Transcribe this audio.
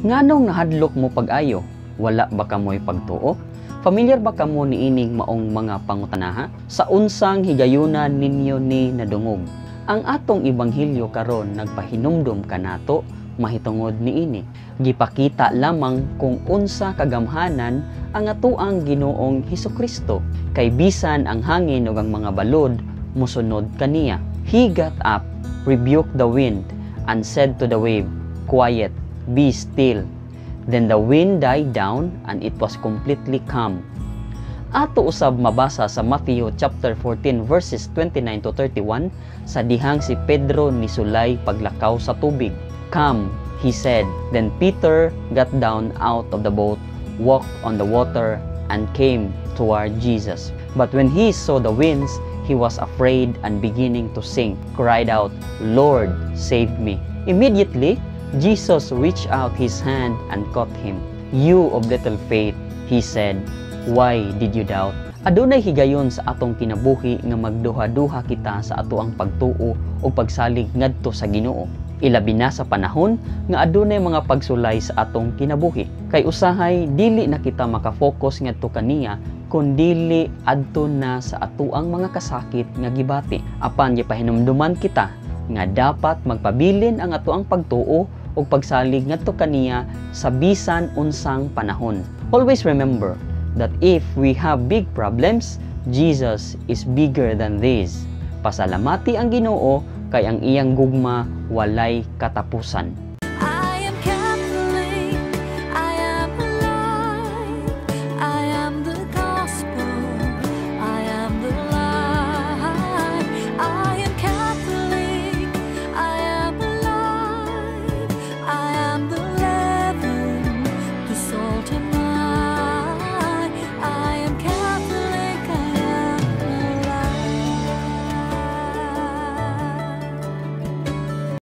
"Nganong nahadlok mo pag-ayo? Wala ba kamoy pagtuo?" Familiar ba kamo niining maong mga pangutanaha? Sa unsang higayuna ninyo ni nadungog? Ang atong ebanghelyo karon nagpahinumdom kanato mahitungod niini. Gipakita lamang kung unsa kagamhanan ang atoang Ginoong Hesukristo, kay bisan ang hangin ug ang mga balod mosunod kaniya. He got up, rebuked the wind, and said to the wave, "Quiet, be still." Then the wind died down and it was completely calm. Ato usab mabasa sa Matthew chapter 14 verses 29 to 31 sa dihang si Pedro nisulay paglakaw sa tubig. "Come," he said. Then Peter got down out of the boat, walked on the water, and came toward Jesus. But when he saw the winds, he was afraid and, beginning to sink, cried out, "Lord, save me." Immediately, Jesus reached out his hand and caught him. "You of little faith," he said, "why did you doubt?" Adunay higayon sa atong kinabuhi nga magduha-duha kita sa atoang pagtuo o pagsalig ngadto sa Ginoo. Ilabi na sa panahon nga adunay mga pagsulay sa atong kinabuhi. Kay usahay dili na kita makafocus ngadto kaniya kun dili adto na sa atoang mga kasakit nga gibati. Apan gipahinumduman kita nga dapat magpabilin ang atoang pagtuo ug pagsalig ngadto kaniya sa bisan unsang panahon. Always remember that if we have big problems, Jesus is bigger than these. Pasalamati ang Ginoo kay ang iyang gugma walay katapusan.